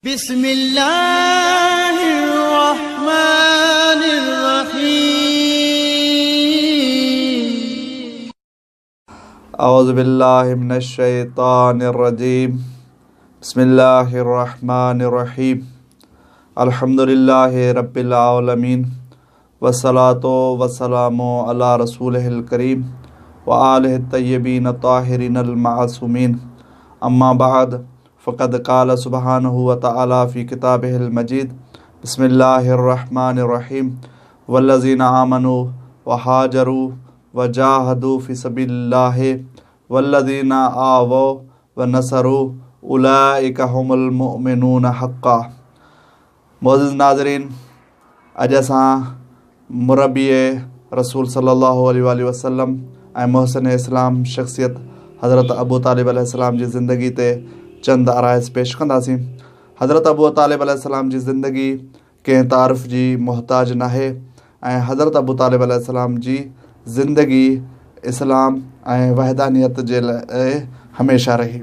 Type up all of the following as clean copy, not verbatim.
بسم الله الرحمن الرحيم. اعوذ بالله من الشيطان الرجيم بسم الله الرحمن الرحيم الحمد لله رب العالمين والصلاة والسلام على رسوله الڪريم وآله الطيبين الطاهرين المعصومين اما بعد فقد قال سبحانه وتعالى في كتابه المجيد بسم الله الرحمن الرحيم والذين آمنوا وهاجروا وجاهدوا في سبيل الله والذين آووا ونصروا اولئك هم المؤمنون حقا. معزز ناظرين، اڄ اسان مربي رسول صلي الله عليه واٰله وسلم ۽ محسن اسلام شخصيت حضرت ابو طالب عليه السلام جي زندگي تي چند آرائش پيش ڪنداسين. حضرت ابو طالب عليه السلام جي زندگي ڪنهن تعارف جي محتاج ناهي ۽ حضرت ابو طالب عليه السلام جي زندگي اسلام ۽ وحدانيت جي لاء هميشه رهي.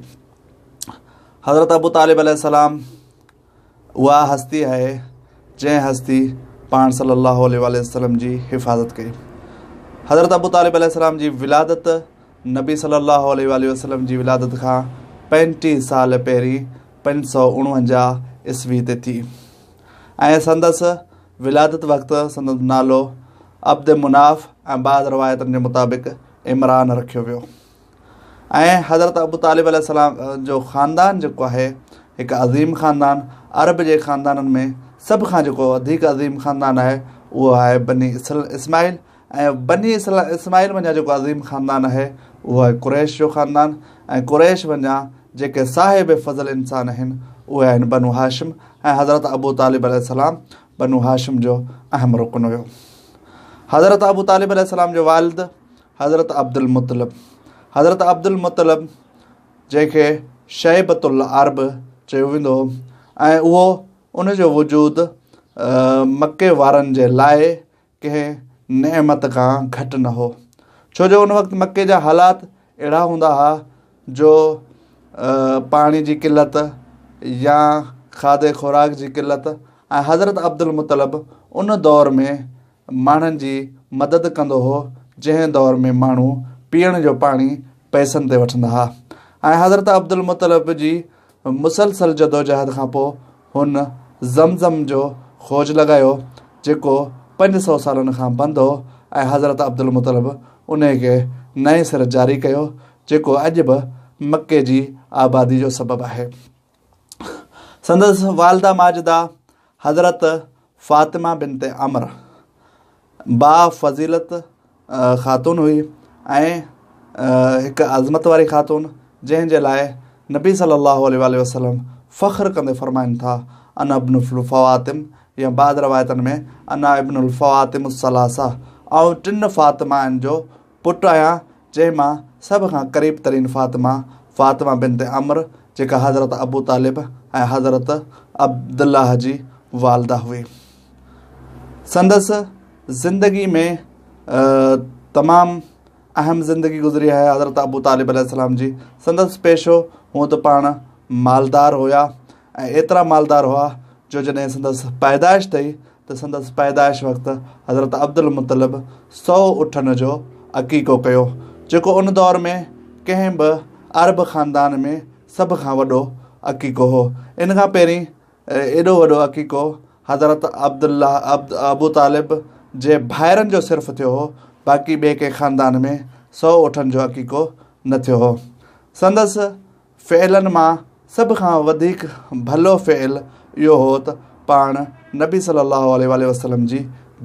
حضرت ابو طالب عليه السلام اها هستي آهي جنهن هستي پاڻ صلي الله عليه واٰله وسلم جي حفاظت ڪئي. حضرت ابو طالب عليه السلام جي ولادت نبي صلي الله عليه واٰله وسلم جي ولادت کان 35 سال پهرين 549 عيسوي تي ٿي ۽ سندس ولادت وقت سندس نالو عبد مناف ۽ بعض روايتن جي مطابق عمران رکيو ويو. ۽ حضرت ابو طالب عليه السلام جو خاندان جيڪو آهي هڪ عظيم خاندان عرب جي خاندانن ۾ سڀ کان جيڪو وڌيڪ عظيم خاندان آهي اهو آهي بني اسماعيل ۽ بني اسماعيل منجهان جيڪو عظيم خاندان آهي اهو آهي قريش جو خاندان ۽ قريش منجهان جيڪي صاحب فضل انسان آهن اهي آهن بنو هاشم ۽ حضرت ابو طالب عليه السلام بنو هاشم جو اهم رڪن هيو. حضرت ابو طالب عليه السلام جو والد حضرت عبدالمطلب، حضرت عبدالمطلب جنهن کي شيبة العرب چيو ويندو هو ۽ اهو ان جو وجود مڪي وارن جي لاء ڪنهن نعمت کان گهٽ نه هو ڇو جو ان وقت مڪي جا حالات اهڙا هوندا هئا جو پاڻي جي قلت يا کاڌي خوراڪ جي قلت ۽ حضرت عبدالمطلب ان دور ۾ ماڻهن جي مدد ڪندو هو جنهن دور ۾ ماڻهو پيئڻ جو پاڻي پئسن تي وٺندا ها ۽ حضرت عبدالمطلب جي مسلسل جدوجهد کان پوء هن زم زم جو کوج لڳايو جيڪو 500 سالن کان بند هو ۽ حضرت عبدالمطلب انهي کي نئين سر جاري ڪيو جيڪو اڄ به مڪي جي آبادي جو سبب آهي. سندس والده ماجده حضرت فاطمه بنت عمرو با فضيلت خاتون هئي ۽ هڪ عظمت واري خاتون جنهن جي لاء نبي صلي الله عليه واٰله وسلم فخر ڪندي فرمائن ٿا انا ابن الفواطم يا بعض روايتن ۾ انا ابن الفواطم الثلاثه آئون ٽن فاطمائن جو پٽ آهيان جنهن مان سڀ کان قريب ترين فاطمه، فاطمه بنت عمرو، جيڪا حضرت ابو طالب ۽ حضرت عبدالله جي والده هئي. سندس زندگي ۾ تمام اهم زندگي گذري آهي حضرت ابو طالب عليه السلام جي. سندس پيشو هونء ته پاڻ مالدار هيا ۽ ايترا مالدار هئا جو جڏهن سندس پيدائش ٿي ته سندس پيدائش وقت حضرت عبدالمطلب سئو اٺن جو عقيقو ڪيو، جيڪو ان دور ۾ ڪنهن به عرب خاندان ۾ سڀ کان وڏو عقيقو هو. ان کان پهرين ايڏو وڏو عقيقو حضرت عبدالله ابو طالب جي ڀائرن جو صرف ٿيو هو، باقي ٻئي ڪنهن خاندان ۾ سئو اٺن جو عقيقو نه ٿيو هو. سندس فعلن مان سڀ کان وڌيڪ ڀلو فعل اهو هو ته پاڻ نبي صلي الله عليه واٰله وسلم جي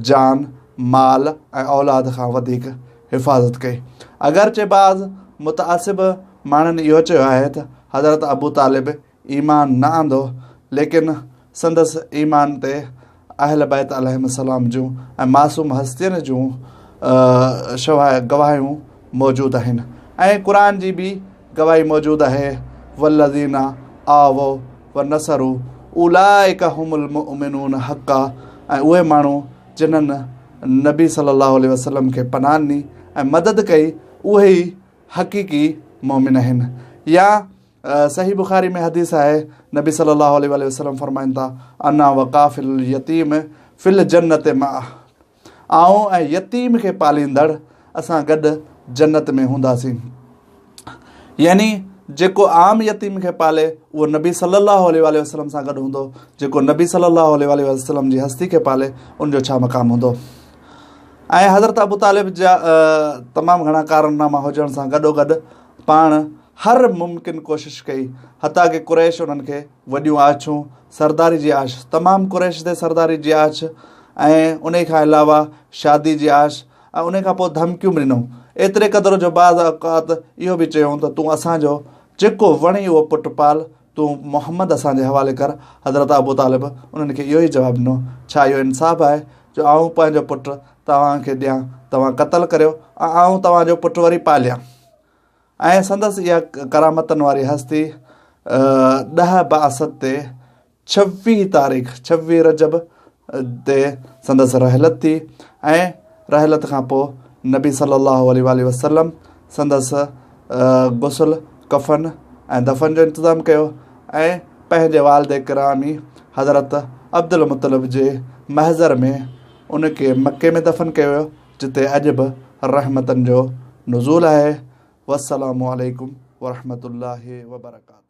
جان، مال ۽ اولاد کان وڌيڪ حفاظت ڪئي. اگرچه بعض متعصب ماڻهن اهو چيو آهي ته حضرت ابو طالب ايمان نه آندو ليڪن سندس ايمان تي اهل بيت عليهم السلام جون ۽ معصوم هستين جون گواهيون موجود آهن ۽ قرآن جي به گواهي موجود آهي والذين آووا ونصروا اولئڪ هم المؤمنون حقا ۽ اهي ماڻهو جنهن نبي صلي الله عليه وسلم کي پناهه ڏني ۽ مدد ڪئي اهي ئي حقيقي مؤمن آهن يا. صحيح بخاري ۾ حديث آهي، نبي صلي الله عليه واٰله وسلم فرمائن ٿا، انا وڪافل اليتيم في الجنة معا، آئون ۽ يتيم کي پاليندڙ اسان گڏ جنت ۾ هونداسين. يعني جيڪو عام يتيم کي پالي اهو نبي صلي الله عليه واٰله وسلم سان گڏ هوندو، جيڪو نبي صلي الله عليه واٰله وسلم جي هستي کي پالي ان جو ڇا مقام هوندو. ۽ حضرت ابو طالب جا تمام گهڻا ڪارناما هجڻ سان گڏوگڏ پاڻ هر ممڪن ڪوشش ڪئي حتيٰ ڪه قريش انهن کي وڏيون آڇون سرداري جي آڇ تمام قريش تي سرداري جي آڇ ۽ انهي کان علاوه شادي جي آڇ ۽ انهي کان پوء ڌمڪيون به ڏنائون ايتري قدر جو بعض اوقات اهو به چيائون ته تون اسان جو جيڪو وڻي اهو پٽ پال تون محمد اسان جي حوالي ڪر حضرت ابو طالب انهن کي اهو ئي جواب ڏنو ڇا اهو انصاف آهي جو آئون پنهنجو پٽ توهان کي ڏيان توهان قتل ڪريو ۽ آئون توهان جو پٽ وري پاليان ۽ سندس اها ڪرامتن واري هستي ڏهه بعثت تي ڇويهه تاريخ ڇويهه رجب تي سندس رحلت ٿي ۽ رحلت کان پوء نبي صلي الله عليه واٰله وسلم سندس غسل ڪفن ۽ دفن جو انتظام ڪيو ۽ پنهنجي والد گرامي حضرت عبدالمطلب جي محضر ۾ ان کي مڪي ۾ دفن ڪيو ويو جتي اڄ به رحمتن جو نزول آهي والسلام عليڪم ورحمة الله وبرڪاته.